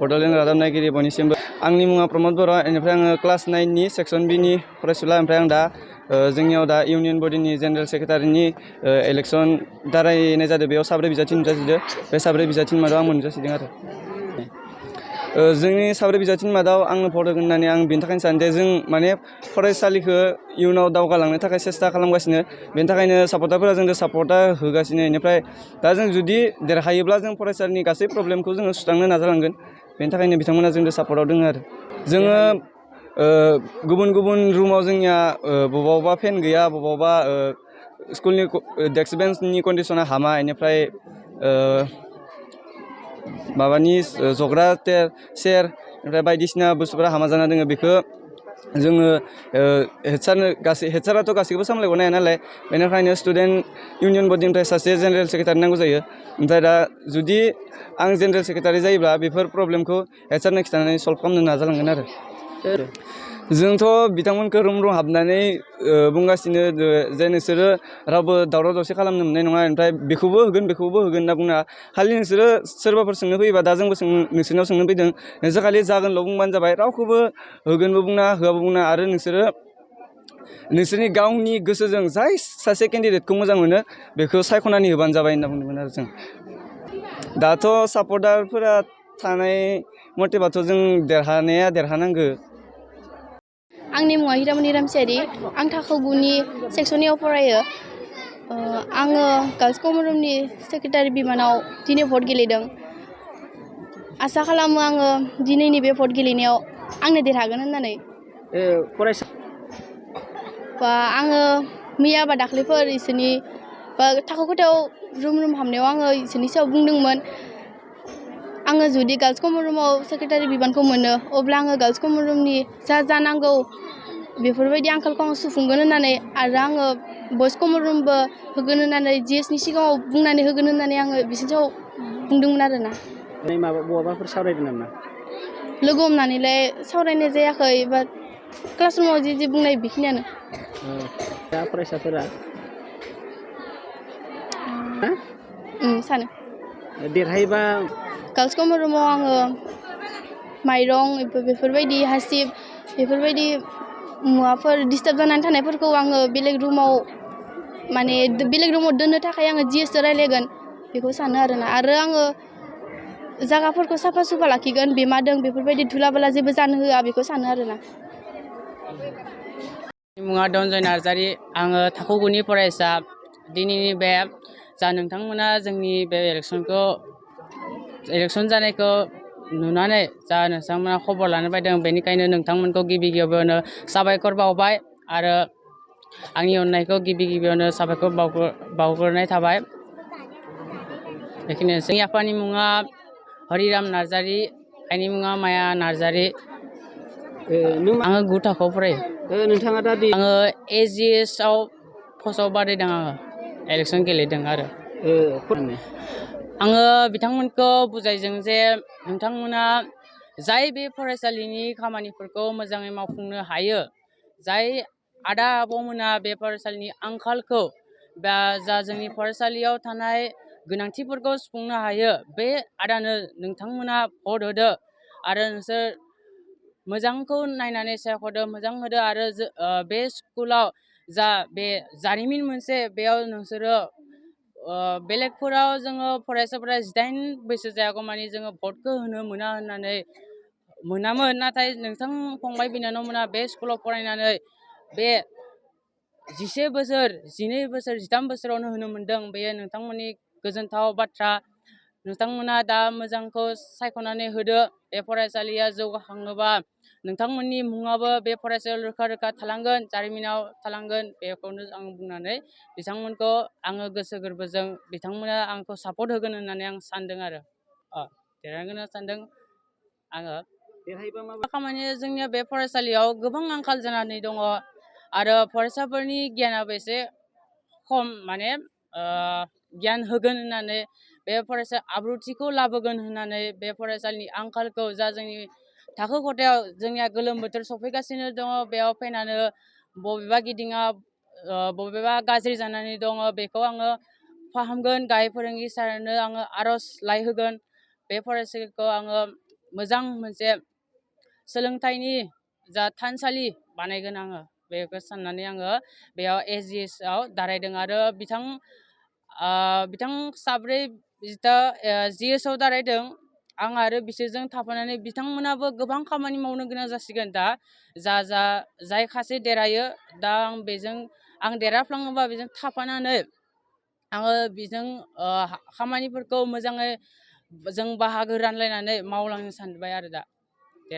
बड'लेण्ड रादाब नायगिरि बयनिसिमबो आंनि मुङा प्रमद बर' बेनिफ्राय आङो क्लास 9नि सेक्सन बिनि फरायसुला ओमफ्राय आं दा जोंनियाव दा इउनियन बडिनि जेनेरेल सेक्रेटारिनि इलेक्सन दारायनाय जादों बेयाव साब्रै बिजाथि नुजाथिदों बे साब्रै बिजाथिनि मादाव आं नुजाथिदों आरो जोंनि साब्रै बिजाथिनि मादाव आङो भट होगोन होननानै आं बेनि थाखायनो सानो दे जों माने फरायसालिखौ इयुनाव दावगालांनो थाखाय सेस्था खालामगासिनो बेनि थाखायनो सापर्टारफोरा जोंनो सापर्टा होगासिनो बेनिफ्राय दा जों जुदि देरहायोब्ला जों फरायसालिनि गासै प्रब्लेमखौ जोङो सुस्रांनो नाजालांगोन बेनि थाखायनो बिथांमोना जोंनो सापर्टआव दङ आरो जोङो गुबुन गुबुन रुमाव जोंनिया बबावबा फेन गैया बबावबा स्कुलनि डेस्क बेन्चनि कन्डिसना हामा बेनिफ्राय माबानि जग्रा चेयार ओमफ्राय बायदिसिना बुस्थुफोरा हामा जाना दङ बेखौ जोङो हेडसाराथ' गासैखौबो सामलायगनो हाया नालाय बेनिखायनो स्टुडेन्ट इउनियन बडिनिफ्राय सासे जेनेरेल सेक्रेटारि नांगौ जायो ओमफ्राय दा जुदि आं जेनेरेल सेक्रेटारि जायोब्ला बेफोर प्रब्लेमखौ हेडसारनो खिन्थानानै सल्भ खालामनो नाजालांगोन आरो जोंथ' बिथांमोनखौ रुम हाबनानै बुंगासिनो जे नोंसोरो रावबो दावराव दावसि खालामनो मोननाय नङा ओमफ्राय बेखौबो होगोन होनना बुङा खालि नोंसोरो सोरबाफोर सोंनो फैयोबा दा जोंबो नोंसोरनाव सोंनो फैदों नोंसोर खालि जागोनल' बुंबानो जाबाय रावखौबो होगोनबो बुंना होआबो बुंना आरो नोंसोरो नोंसोरनि गावनि गोसोजों जाय सासे केन्डिडेटखौ मोजां मोनो बेखौ सायख'नानै होबानो जाबाय होनना बुंदोंमोन आरो जों दाथ' सापर्टारफोरा थानाय मथेबाथ' जों देरहानांगौ आंनि मुङा हिरामनि रामसियारि आं थाखो 9नि सेक्सननियाव फरायो आङो गार्लस कमन रुमनि सेक्रेटारि बिबानाव दिनै भट गेलेदों आसा खालामो आङो दिनैनि बे भट गेलेनायाव आंनो देरहागोन होननानै आङो मैया बा दाख्लैफोर इसोरनि बा थाखो खथायाव रुम हाबनायाव आङो इसोरनि सायाव बुंदोंमोन आङो जुदि गार्लस कमन रुमाव सेक्रेटारि बिबानखौ मोनो अब्ला आङो गार्लस कमन रुमनि जा नांगौ बेफोरबायदि आंखालखौ आं सुफुंगोन होननानै आरो आङो बयस कमन रुमबो होगोन होननानै जिएसनि सिगाङाव बुंनानै होगोन होननानै आङो बिसोरनि सायाव बुंदोंमोन आरोना बहाबाफोर सावरायदों नामा लोगो हमनानैलाय सावरायनाय जायाखै बा क्लासरुमाव जि बुंनाय बेखिनियानो दा फरायसाफोरा सानो देरहायोबा गार्लस कमन रुमाव आङो माइरं बेफोरबायदि हासिब बेफोरबायदि मुवाफोर डिस्टार्ब जानानै थानायफोरखौ आङो बेलेग रुमाव दोननो थाखाय आङो जिएसजों रायज्लायगोन बेखौ सानो आरोना आरो आङो जायगाफोरखौ साफा सुफा लाखिगोन बेमादों बेफोरबायदि धुला बाला जेबो जानो होआ बेखौ सानो आरोना मुङा धनजय नार्जारि आङो थाखो 9नि फरायसा दिनैनि बे जा नोंथांमोना जोंनि बे इलेक्सन जानायखौ नुनानै जा नोंथांमोना खबर लानो फैदों बेनिखायनो नोंथांमोनखौ गिबि गिबियावनो साबायखर बावबाय आरो आंनि अननायखौ गिबि गिबियावनो साबायखर बावग्रोनाय थाबाय बेखिनियानो जोंनि आफानि मुङा हरिराम नार्जारि आइनि मुङा माया नार्जारि आङो 9 थाखोआव फरायो नोंथाङा दा आङो एजिएसआव पस्टआव बादायदों आङो इलेक्सन गेलेदों आरो आङो बिथांमोनखौ बुजायदों जे नोंथांमोना जाय बे फरायसालिनि खामानिफोरखौ मोजाङै मावफुंनो हायो जाय आदा आब'मोना बे फरायसालिनि आंखालखौ बा जा जोंनि फरायसालियाव थानाय गोनांथिफोरखौ सुफुंनो हायो बे आदानो नोंथांमोना भट होदो आरो नोंसोर मोजांखौ नायनानै सायख'दो मोजां होदो आरो बे स्कुलाव जा बे जारिमिन मोनसे बेयाव नोंसोरो बेलेगफोराव जोङो फरायसाफोरा 18 बैसो जायागौमानि जोङो भटखौ होनो मोनामोन नाथाय नोंथां फंबाय बिनानावमोना बे स्कुलाव फरायनानै बे 11 बोसोर 12 बोसोर 13 बोसोरावनो होनो मोनदों बेयो नोंथांमोननि गोजोनथाव बाथ्रा नोंथांमोना दा मोजांखौ सायख'नानै होदो बे फरायसालिया जौगाखाङोबा नोंथांमोननि मुङाबो बे फरायसालियाव रोखा रोखा थालांगोन जारिमिनाव थालांगोन बेखौनो आं बुंनानै बिथांमोनखौ आङो गोसो गोरबोजों बिथांमोना आंखौ सापर्ट होगोन होननानै आं सानदों आरो देरहागोन होनना सानदों आङो खामानि जोंनिया बे फरायसालियाव गोबां आंखाल जानानै दङ आरो फरायसाफोरनि गियानाबो एसे खम गियान होगोन होननानै बे फरायसा आब्रुथिखौ लाबोगोन होननानै बे फरायसालिनि आंखालखौ जा जोंनि थाखो खथायाव जोंनिया गोलोम बोथोर सफैगासिनो दङ बेयाव फैनानै बबेबा गिदिङा बबेबा गाज्रि जानानै दङ बेखौ आङो फाहामगोन गाहाय फोरोंगिरि सारनो आङो आर'जलाइ होगोन बे फरायसालिखौ आङो मोजां मोनसे सोलोंथाइनि जा थानसालि बानायगोन आङो बेखौ साननानै आङो बेयाव एसजिएस आव दारायदों आरो बिथां साब्रै जिथा जिएस आव दारायदों आं आरो बिसोरजों थाफानानै बिथांमोनाबो गोबां खामानि मावनो गोनां जासिगोन दा जाय खासे देरहायो दा आं देरहाफ्लाङोबा बेजों थाफानानै आङो बेजों खामानिफोरखौ मोजाङै जों बाहागो रानलायनानै मावलांनो सानबाय आरो दा